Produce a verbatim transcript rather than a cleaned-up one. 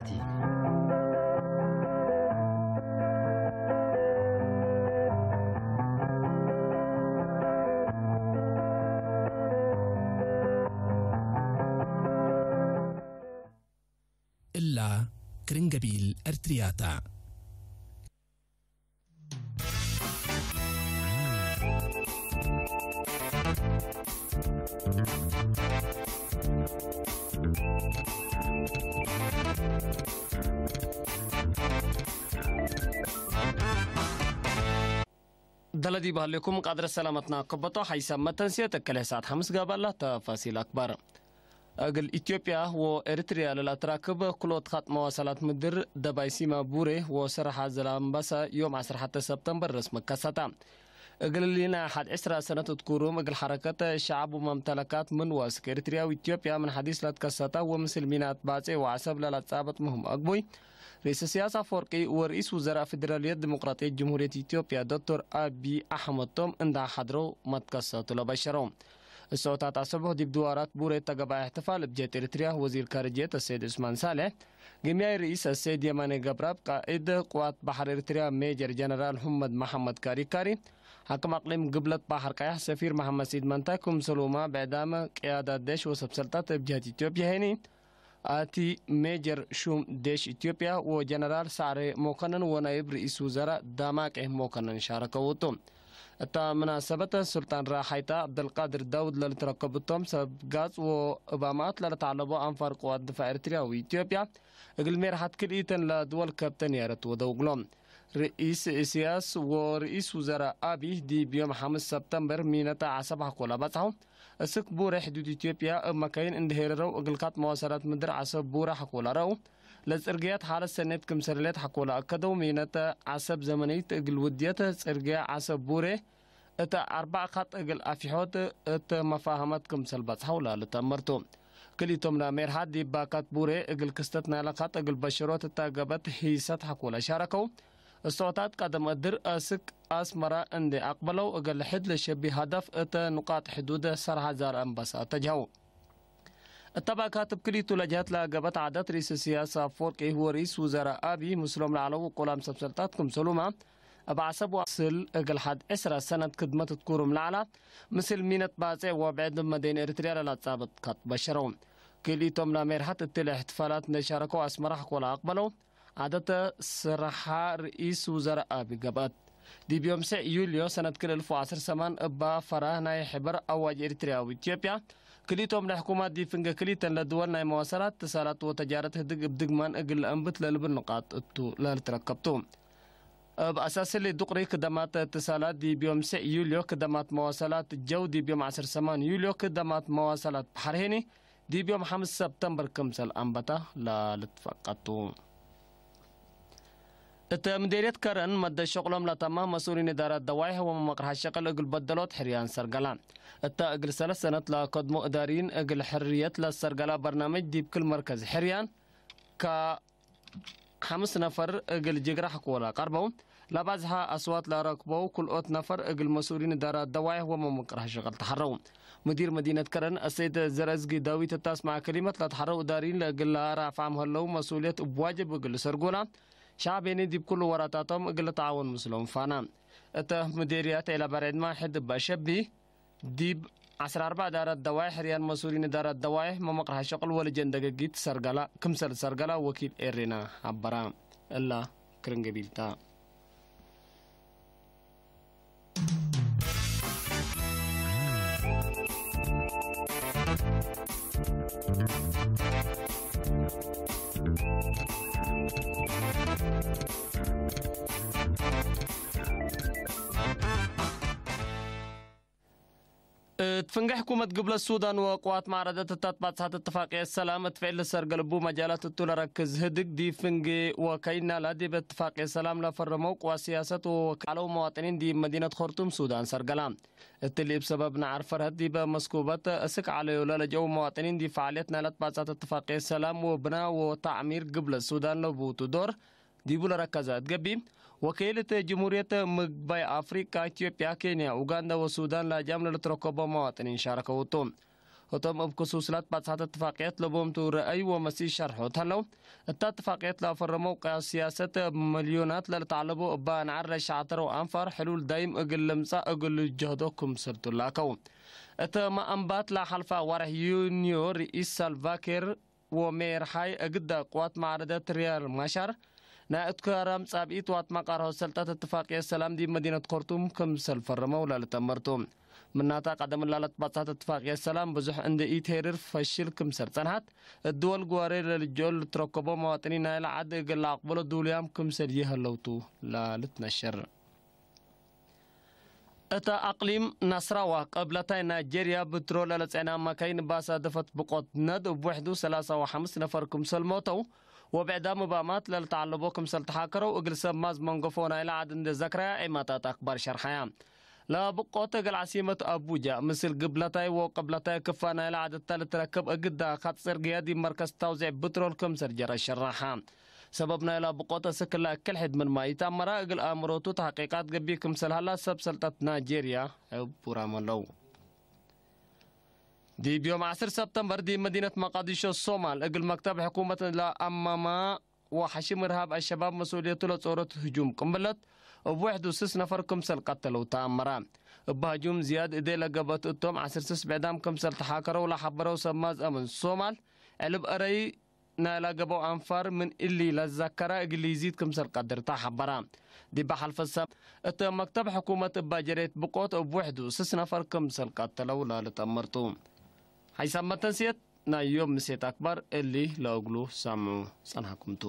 ቲ። እላ ክርን ገቢል ኤርትርያታ። ደለዲ በህሌኩም ቃድረ ሰላመትና ከበቶ ሓይሳብ መተንስዮት እከለ ሰዓት ሐምስ ጋባላ ተፋሲል አክባር። እግል ኢትዮጵያ ወኤሪትርያ ለለአትራክብ ክልኦት ኻጥ መዋሰላት ምድር ደባይ ሲማ ቡሬ ወሰርሓ ዘላምበሳ ዮም ዐስር ሐተ ሰብተምበር ረስሚ ከሰታ። እግል ሊና ሐድ ዕስራ ሰነት እት ኩሩም እግል ሐረከት ሸዐብ ወመምተለካት ምን ወአስክ ኤሪትርያ ወኢትዮጵያ ምን ሐዲስ ለትከሰታ ወምስል ሚናት ባጼ ወዐሰብ ለለአትጻበጥ ምህም አግቡይ ርኢስ ኢሰያስ አፈወርቂ ወርኢስ ውዘራእ ፌደራልየት ዲሞቅራጥየት ጅምሁርየት ኢትዮጵያ ዶክተር አቢ አሕመድ ቶም እንዳ ሐድረው መትከሰቱ ለበሸረው። እሰኦታት አሰቡሕ ዲብ ድዋራት ቡሬ ተገበአ እሕትፋል እብ ጀህት ኤሪትርያ ወዚር ካርጅየት አሰይድ ዑስማን ሳልሕ፣ ግምያይ ርኢስ አሰይድ የማኔ ገብረአብ፣ ቃእድ ቅዋት በሐር ኤሪትርያ ሜጀር ጀነራል ሑመድ መሐመድ ካሪካሪ፣ ሐክም አቅሊም ግብለት በሐር ቀያሕ ሰፊር መሐመድ ሲድ መንታይ ክምሰልሁመ ብዕዳመ ቅያዳት ዴሽ ወሰብ ሰልጣት እብ ጀህት ኢትዮጵያ ሄኒ፣ አቲ ሜጀር ሹም ዴሽ ኢትዮጵያ ወጀነራል ሰዕሬ ሞከነን ወናይብ ርኢስ ውዘራእ ዳማቄ ሞከነን ሻረከው ቱ። እተ ምናሰበት ሱልጣን ራሓይታ ዐብደልቃድር ዳውድ ለልትረከቡ ቶም ሰብ ጋጽ ወእብ አማት ለልትዐለቦ አንፋር ቅዋት ድፋዕ ኤሪትርያ ወኢትዮጵያ እግል ሜርሐት ክልኢተን ለድወል ከብተን ያረት ወደው እግሎም። ርኢስ ኢሰያስ ወርኢስ ውዘራእ አቢ ዲብ ዮም ሐምስ ሰብተምበር ሚነተ ዐሰብ ሐኮላ በጽሐው። እስክ ቡሬ ሕዱድ ኢትዮጵያ እብ መካይን እንዴ ሄረረው እግል ካጥ መዋሰላት ምድር ዐሰብ ቡሬ ሐኮላ ረአው። ለጽርግያት ሓለት ሰኔት ክምሰል ህሌት ሐኮላ አከደው። ሚነተ ዐሰብ ዘመነይት እግል ውድየት ጽርግያ ዐሰብ ቡሬ እተ አርበዕ ካጥ እግል አፊሖት እት መፋሀመት ክምሰል በጽሐው ላልተአመርቱ። ክልኢቶም ለሜርሓት ዲብ ባካት ቡሬ እግል ክስተት ናይለ ካጥ እግል በሸሮት እተ ገበት ሂሰት ሐኮላ ሻረከው። እሰኦታት ቀደም እድር አስክ አስመረ እንዴ አቅበለው እግል ሕድ ለሸቢ ሀደፍ እተ ኑቃጥ ሕዱድ ሰርሐ ዛልአንበሳ አተጅሀው። እተ ባካት እብ ክልኢቱ ለጀሀት ለገበት ዐደት ርኢስ ኢሰያስ አፈወርቂ ወርኢስ ውዘራእ አቢ ምስሎም ለዐለው ውቁላም ሰብ ሰልጣት ክምሰሉመ እብ ዐሰብ ወአስል እግል ሐድ ዕስረ ሰነት ክድመት እት ኩሩም ለዐላ ምስል ሚነት ባጼዕ ወብዕድ መደይን ኤሪትርያ ለለአጻብጥ ካጥ በሸረው። ክልኢቶም ለሜርሐት እትለ እሕትፋላት እንዴ ሻረከው አስመረ ሐኮላ አቅበለው። ዐደተ ስርሓ ርኢስ ውዘራእ አቢ ገብአት። ዲብ ዮም ስዕ ዩልዮ ሰነት ክል እልፍ ወዐስር ሰማን እባ ፈራህ ናይ ሕበር አዋጅ ኤሪትርያ ወኢትዮጵያ ክልኢቶም ለሕኩማት ዲብ ፍንጌ ክልኢተን ለድወል ናይ መዋሰላት፣ ትሳላት ወተጃረት ህድግ እብ ድግማን እግል ለአንብት ለልብል ንቃጥ እቱ ለልትረከብ ቱ። እብ አሳስ እሊ ዱቅሪ ክደማት ትሳላት ዲብ ዮም ስዕ ዩልዮ ክደማት መዋሰላት ጀው ዲብ ዮም ዐስር ሰማን ዩልዮ ክደማት መዋሰላት በሐር ሄኒ ዲብ ዮም ሐምስ ሰብተምበር ክምሰል አንበታ ለልትፈቀድ ቱ። እተ ምዴርየት ከረን መደ ሸቅሎም ለተማ መስኡሊን እዳራት ደዋይሕ ወመመቅርሐ ሸቅል እግል በደሎት ሕርያን ሰርገላ። እተ እግል ሰለስ ሰነት ለከድሞ እዳሪን እግል ሕርየት ለሰርገላ በርናምጅ ዲብ ክል መርከዝ ሕርያን ከሐምስ ነፈር እግል ጅግራ ሐኮላ ቀርበው። ለባዝሐ አስዋት ለረክበው ክልኦት ነፈር እግል መስኡሊን እዳራት ደዋይሕ ወመመቅርሐ ሸቅል ተሐረው። ሙዲር መዲነት ከረን አሰይድ ዘርአዝጊ ዳዊት እተ አስመዐ ከሊመት ለተሐረው እዳሪን ለእግል ለራፍዓም ሀለው መስኡልየት እብ ዋጅብ እግል ልሰርጎላ። ሸዐቤኒ ዲብ ኩሉ ወራታቶም እግል ልትዓወን ምስሎም ፋና። እተ ምዴርያት ዔላ በርዕድማ ሕድ እበ አሸቢ ዲብ ዐስር አርበዕ እዳረት ደዋይሕ ሕርያን መስኡሊን እዳረት ደዋይሕ መመቅርሐ ሸቅል ወልጀን ደገጊት ሰርገላ ክምሰል ሰርገላ ወኪል ኤሬና ሐበራ። እላ ክርን ገቢልታ። እት ፍንጌ ሕኩመት ግብለት ሱዳን ወቅዋት መዕረደት እተ ትባጽሐት እትፋቅየት ሰላም እት ፍዕል ልሰርገል እቡ መጃላት እቱ ለረክዝ ህድግ ዲብ ፍንጌ ወከይናላ ዲብ እትፋቅየት ሰላም ለፈረመው ቅዋት ስያሰት ወወክል ዐለው መዋጥኒን ዲብ መዲነት ኸርቱም ሱዳን ሰርገላ። እትሊ እብ ሰበብ ነዓር ፈርሀት ዲበ መስኩበት እስክ ዐለዮ ለለጀው መዋጥኒን ዲብ ፈዓልየት ናይለ ትባጽሐት እትፋቅየት ሰላም ወብና ወተዕሚር ግብለት ሱዳን ለቡቱ ዶር ዲቡ ለረከዘ እት ገብእ፣ ወኪል እት ጅምሁርየት ምግባይ አፍሪቃ፣ ኢትዮጵያ፣ ኬንያ፣ ኡጋንዳ ወሱዳን ላጃም ለልትረከቦ መዋጥኒን ሻረከው ቱ። እቶም እብ ክሱስ ላትባጽሐት እትፋቅየት ለቦምቱ ረአይ ወመሲ ሸርሖ ተለው። እታ እትፋቅየት ለአፈረመው ቅያስ ሲያሰት እብ መልዮናት ለልትዓለቡ እባ አንዓር ለሸዐተረው አንፋር ሕሉል ዳይም እግል ልምጻእ እግል ልጀህዶ ክምሰልቱ ላከው። እተ መአንባት ለሐልፋ ወርሕ ዩንዮ ርኢስ ሳልቫኪር ወሜርሓይ እግዳ ቅዋት መዓረደት ሪያል ማሻር ናይ እትካራም ጻብኢት ወአትማቃርሆ ሰልጠት እትፋቅየት ሰላም ዲብ መዲነት ኮርቱም ክምሰል ፈረመው ለልተመርቱ። ምናታ ቀደም ላለትባጽሐት እትፋቅየት ሰላም ብዙሕ እንዴ ኢትሄርር ፈሽል ክምሰል ጸንሐት፣ እድወል ግዋሬ ለልጅኦ ልትረከቦ መዋጥኒን ናይለ ዐድ እግል ለአቅብሎ ዱልያም ክምሰል ይሀለውቱ ላልትነሽር። እተ አቅሊም ናስራዋ፣ ቅብለታይ ናይጄርያ፣ ብትሮል ለለጼና መካይን ባሳደፈት ብቆት ነድ እብ ወሕዱ ሰላሳ ወሐምስ ነፈር ክምሰል ሞተው፣ ወብዕዳም እብ አማት ለልተዓለቦ ክምሰል ተሓከረው፣ እግል ሰብ ማዝ መንገፎ ናይለ ዐድ እንዴ ዘክረያ ዒማታት አክባር ሸርሐያ። ለብቆት እግል ዐሲመት አቡጃ፣ ምስል ግብለታይ ወቅብለታይ ክፋ ናይለ ዐድ እተ ልትረክብ እግዳ፣ ካት ጽርግያ ዲብ መርከዝ ታውዜዕ ብትሮል ክምሰል ጀረ ሸረሐ። ሰበብ ናይላ ብቆት አስክ እለ እክል ሕድ ምንማ ኢተአመረ፣ እግል አእምሮቱ ተሕቂቃት ገቢር ክምሰል ሀላ ሰብ ሰልጠት ናይጄርያ ሕቡራም ዐለው። ዲብ ዮም ዐስር ሰብተምበር ዲብ መዲነት መቃዲሾ ሶማል፣ እግል መክተብ ሕኩመት ለአማማ ወሐሽም እርሃብ አሸባብ መስኡልየቱ ለጾረት ህጁም ቅንብለት፣ እብ ወሕዱ ስስ ነፈር ክምሰል ቀተለው ተአመረ። እብ ህጁም ዝያድ እዴ ለገብአት እቶም ዐስር ስስ ብዕዳም ክምሰል ተሓከረው ለሐበረው ሰብ ማዝ አምን ሶማል፣ ዕልብ አረይ ናይላ ገበው አንፋር ምን እሊ ለዘከረ እግል ኢዚድ ክምሰል ቀድር ተ ሐበረ። ዲበ ሐልፈት ሰብ እት መክተብ ሕኩመት እባ ጀሬት ብቆት እብ ውሕዱ ስስ ነፈር ክምሰል ቀተለው ለልጠመርቱ። ሐይሳም መተንስየት ናይ ዮም ምሴት አክባር እሊ ለእግሉ ሳምዑ ጸንሐኩምቱ።